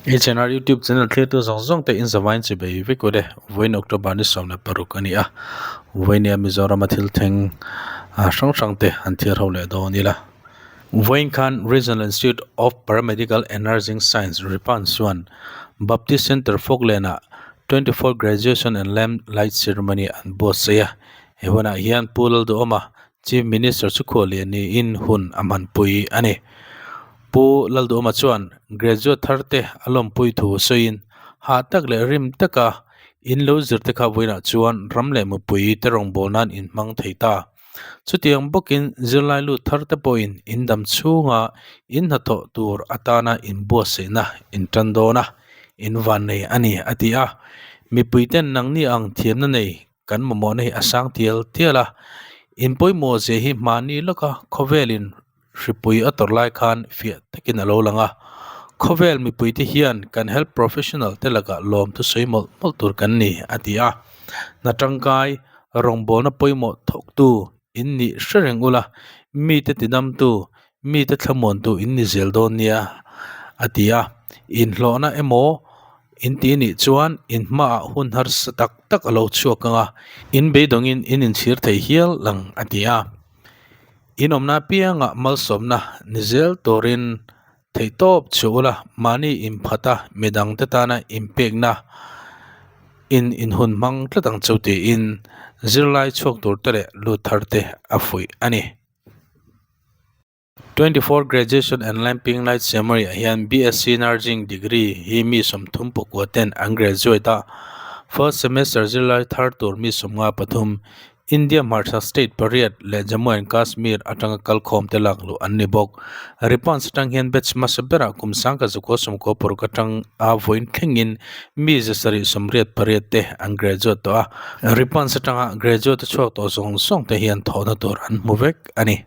HNR YouTube channel thlirtu zawng zawng te in zavain chi bei vek ule vawiin October ni 16 a ni a vawiin Mizoram a thil thleng hrang hrang te an thlir ho leh dawn ila vawiin khan Regional Institute of Paramedical and Nursing Science Ripan chuan Baptist Centre Falkland ah 24 Graduation and Lamp Light Ceremony an buatsaih a he hunah hian Pu Lalduhawma Chief Minister chu khuallian niin hun a hmanpui a ni. Pu Lalduhawma chuan graduate thar te a lawmpui thu sawiin hah tak leh rim taka in lo zir te kha vawiinah chuan ram leh mipui te rawngbâwl nan in hmang thei ta. Chutiang bawkin zirlai lut thar te pawhin in dam chhunga in hnathawh tur atana inbuatsaihna in tan dawn a, in vannei a ni a ti a. Mipui ten nangni ang thiamna nei kan mamawhna hi a sang tial tial a, in pawimawh zia hi hmani lawka khawvelin hripui a tawrh lai khan fiah takin a lo lang a, khawvel mipuite hian kan health professional te lakah lawm thusawi mawlh mawlh tur kan ni a ti a, hna tangkai rawngbawlna pawimawh thawktu in nih hre reng ula, mite tidamtu, mite thlamuantu in ni zel dawn nia a ti a, inhlawhna emaw in tih nih chuan in hmaah hun harsa tak tak a lo chhuak ang a, in beidawngin in inchhir thei hial ang a ti a. In awmna apiangah malsawmna ni zel turin theihtawp chhuah ula, mahni inphata midangte tana inpekna in inhun hmang tlat ang chu tiin zirlai chhuak turte leh lut tharte a fuih a ni. 24 Graduation and Lamping Light Ceremony ah hian BSc Nursing degree hi mi 39 ten an graduate a, first semester zirlai thar tur mi 53 India hmarchhak state pariat leh Jammu and Kashmir atanga kalkhawm te lak luh an ni bawk. Ripans atang hian batch hmasa berah kum sangka zakua sawmkua paruk atang a vawiin thlengin mi 788 te an graduate tawh a, Ripans atanga graduate a chhuak tawh zawng zawng te hian thawhna tur an hmu vek a ni.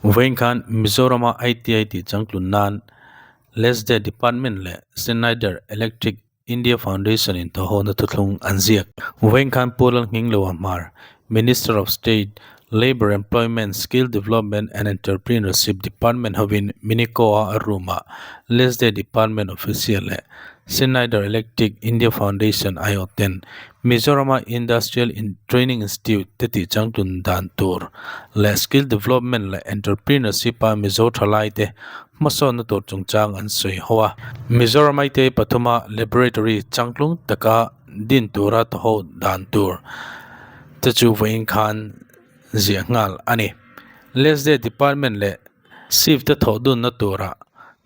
Vawiin khan Mizorama ITI tih changtlun nan LESDE Department leh Schneider Electric India Foundation in thawhawna thuthlung an ziak. Vawiin khan Pu Lalnghinglova Hmar, Minister of State, Labour Employment, Skill Development and Entrepreneurship Department hovin Minico-a a room-ah LESDE Department Official leh Schneider Electric India Foundation aiawh ten Mizorama Industrial Training Institute te tih changtlun dan tur leh Skill Development leh Entrepreneurship-a Mizo thalaite hmasawnna tur chungchang an sawi ho a. Mizoram ITI pathuma Laboratory changtlung taka din tura tawho dan tur te chu vawiin khan ziah nghal a ni. LESDE Department leh SIF te thawh dunna turah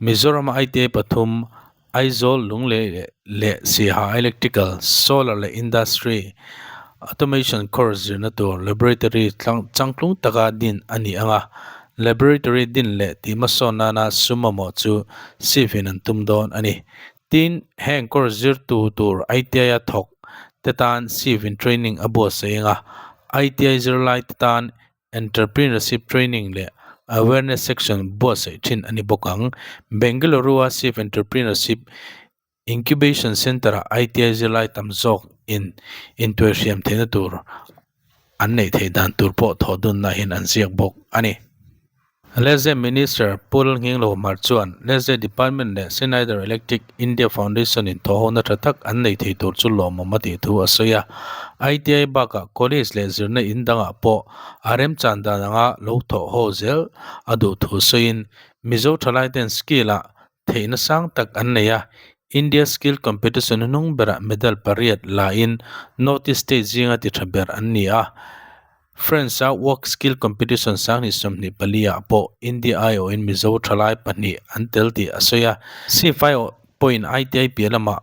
Mizoram ITI pathum Aizawl Lunglei leh Siaha Electrical, Solar leh Industry Automation course zirna tur Laboratory changtlung taka din a ni ang a, Laboratory din leh tih hmasawn nana sum mamawh chu SIF in an tum dawn a ni. Tin, heng course zirtu tur ITI-a thawk te tan SIF in training a buatsaih ang a, ITI zirlai te tan Entrepreneurship Training leh Awareness Section buatsaih thin a ni bawk ang. Bengaluru-a Chief Entrepreneurship Incubation Centre-ah ITI zirlai tam zawk in intuaihriam theihna tur an neih theih dan tur pawh thawh dunna hian an ziak bawk a ni. Lezem Minister Pu Lalnghinglo Hmar chuan Lezem Department leh Schneider Electric India Foundation in thawhhawna tha tak an nei thei tur chu lawmawm a tih thu a sawi a. ITI bakah college leh zirna in dangah pawh a remchan dan anga lo thawh haw zel a duh thu sawiin Mizo thalaiten skill ah theihna sang tak an nei a, India Skill Competition hnung berah medal pariat la in North East State zinga ti tha ber an ni a. France-a Work Skill Competition 2024 ah pawh India aiawhin Mizo thalai pahnih an tel tih a sawi a. C-5 pawhin ITI piah lamah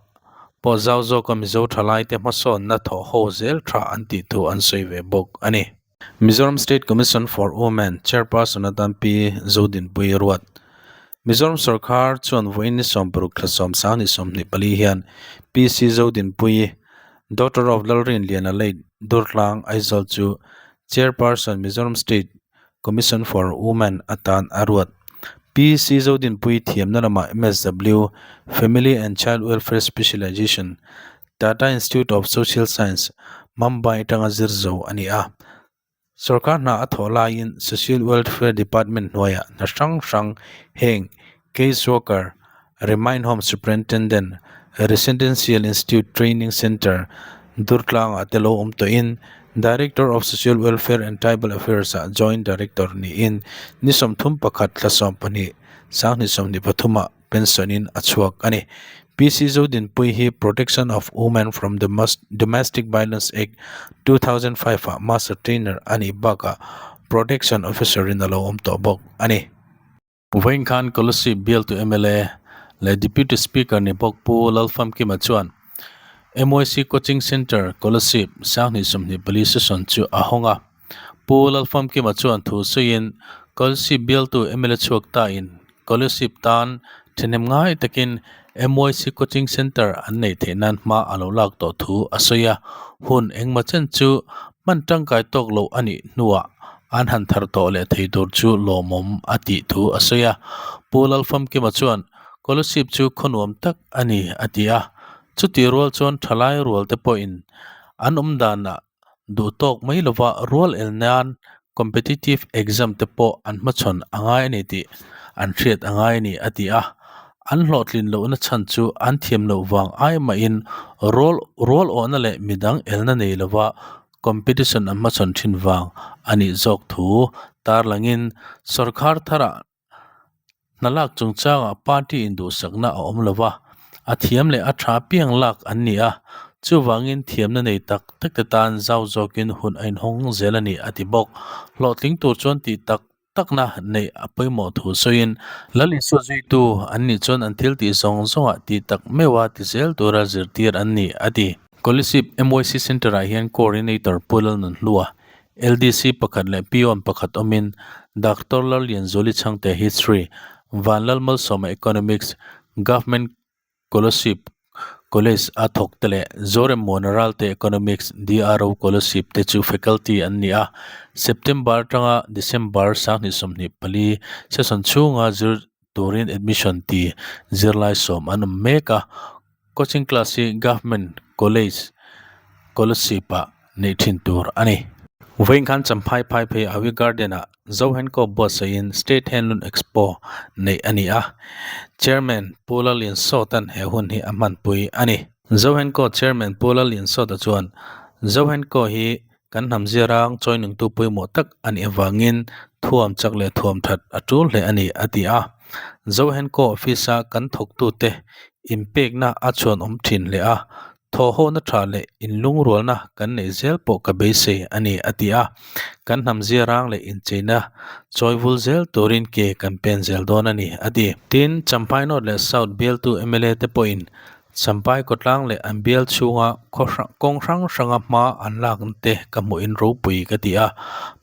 pawh zau zawka Mizo thalaite hmasawnna thawh ho zel tha an tih thu an sawi ve bawk a ni. Mizoram State Commission for Women Chairperson atan Pi Zodinpui Ruat. Mizoram sorkar chuan vawiin ni 60 thla 10 2024 hian PC Zodinpui Daughter of Lalrinliana Late Durtlang Aizawl chu Chairperson Mizoram State Commission for Women atan a ruat. PC Zodinpui thiamna lamah MSW, Family and Child Welfare Specialization, Tata Institute of Social Science, Mumbai atanga zir zo a ni a. Sorkar hna a thawh laiin Social Welfare Department hnuaiah hna hrang hrang heng Case Worker, Remand Home Superintendent, Residential Institute Training Centre, Durtlang-ah te lo awm tawhin Director of Social Welfare and Tribal Affairs-ah Joint Director niin ni 31 thla 12 2023-ah pension-in a chhuak a ni. PC Zodinpuii hi Protection of Women from Domestic Violence Act 2005-ah Master Trainer a nih bakah Protection Officer-in a lo awm tawh bawk a ni. Vawiin khan Kolasib bialtu mla leh Deputy Speaker ni bawk Pu Lalfamkima chuan MYC Coaching Centre, Kolasib, 2024 session chu a hawng a. Pu Lalfamkima chuan thu sawiin Kolasib bialtu mla chhuak tain Kolasib tan thahnem ngai takin MYC Coaching Centre an neih theih nan hma a lo lak tawh thu a sawi a. Hun engmaw chen chu hman tangkai tawk loh a nih hnuah an han thar tawh leh thei tur chu lawmawm a tih thu a sawi a. Pu Lalfamkima chuan Kolasib chu khaw nuam tak a ni a ti a. Chutih rual chuan thalai rual te pawhin an awm danah duh tawk mai lova rual el nan competitive exam te pawh an hmachhawn a ngai a ni tih an hriat a ngai a ni a ti a. An hlawhtlin lohna chhan chu an thiam loh vang ai mahin rual rual awhna leh midang elna nei lova competition an hmachhawn thin vang a nih zawk thu tarlangin sawrkar tharah hna lak chungchangah party induhsakna a awm lova, a thiam leh a tha piang lak an ni a, chuvangin thiamna nei tak tak te tan zau zawkin hun a inhawng zel a ni a ti bawk. Hlawhtling tur chuan tih tak takna neih a pawimawh thu sawiin Lal Isua zuitu an nih chuan an thil tih zawng zawngah tih tak meuha ti zel tura zirtir an ni a ti. Kolasib MYC Centre-ah hian Coordinator Pu Lalnunhlua, LDC pakhat leh Peon pakhat awmin Doctor Lallianzuali Chhangte History, Vanlalmalsawma Economics, Government Kolasib College a thawk te leh Zorem Muana Ralte Economics DRO Kolasib te chu faculty an ni a. September atanga December 2024 session chhunga zir turin admission ti zirlai sawm an awm mek a. Coaching class hi Government College Kolasib ah neih thin tur a ni. Vawiin khan Champhai Phaiphei Awi Garden ah Zohenko buatsaihin State Handloom Expo neih a ni a, Chairman Pu Lalliansawta'n he hun hi a hmanpui a ni. Zohenko Chairman Pu Lalliansawta chuan Zohenko hi kan hnam ziarang chawinungtu pawimawh tak a nih avangin thuam chak leh thuam that a tul hle a ni a ti a. Zohenko office-a kan thawktute inpekna a chhuanawm thin hle a, Thawhhawhna tha leh inlungrualna kan neih zel pawh ka beisei a ni, a ti a. Kan hnam ziarang leh incheina chawivul zel turin ke kan pen zel dawn a ni, a ti. Tin, Champhai North leh South bialtu mla te pawhin Champhai khawtlang leh an bial chhunga khaw hrang kawng hrang hranga hma an lakna te ka hmuhin ropui ka ti a.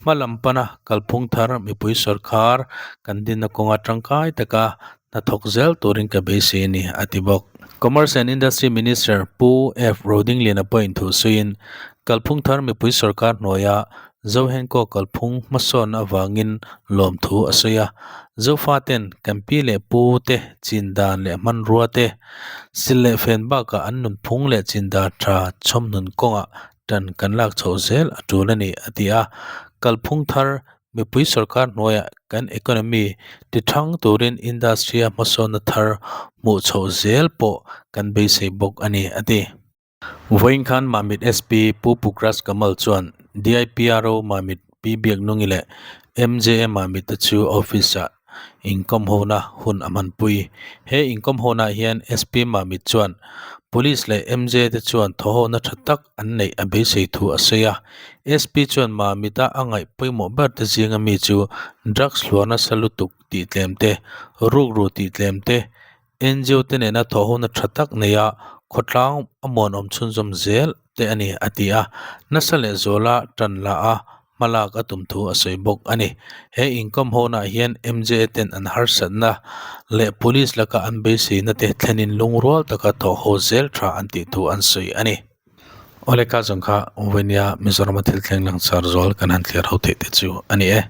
Hma lam pana kalphung thar mipui sawrkar kan dinna kawnga tangkai taka Hnathawk zel turin ka beisei a ni, a ti bawk. Commerce and Industry Minister Pu F. Rodingliana pawhin thu suiin, kalphung thar mipui sawrkar hnuaia Zohenkaw kalphung hmasawn avangin lawmthu a sawi a. Zofaten kan pi leh pu te chin dan leh hmanrua te, sil leh fen bakah an nunphung leh chin dan tha chhawmhnun kawngah tan kan lak chhoh zel a tul a ni, a ti a. Kalphung thar Mipui sawrkar hnuaiah kan economy ti thang turin industry-a hmasawnna thar hmuh chhoh zel pawh kan beisei bawk a ni, a ti. Vawiin khan Mamit SP Pu Pukraj Kamal chuan DIPRO Mamit Pi Biaknungi leh MJA Mamit te chu office-ah inkawm hona hun a hmanpui. He inkawm honah hian SP Mamit chuan Police leh MJA te chuan thawhhona tha tak an neih a beisei thu a sawi a. SP chuan Mamit-a a ngaih pawimawh ber te zinga mi chu drugs hluar nasa lutuk tih tlem te, rukru tih tlem te, NGO te nena thawhhona tha tak neia khawtlang a muanawm chhunzawm zel te a ni a ti a. Nasa leh zuala tan la a hmalak a tum thu a sawi bawk a ni. He inkawm hawnah hian MJA ten an harsatna leh police laka an beiseina te thlenin lungrual taka thawh haw zel tha an tih thu an sawi a ni. Awle ka zawng kha Vawnia Mizorama thil thleng langsar zual kan han thliar ho theih te chu a ni e.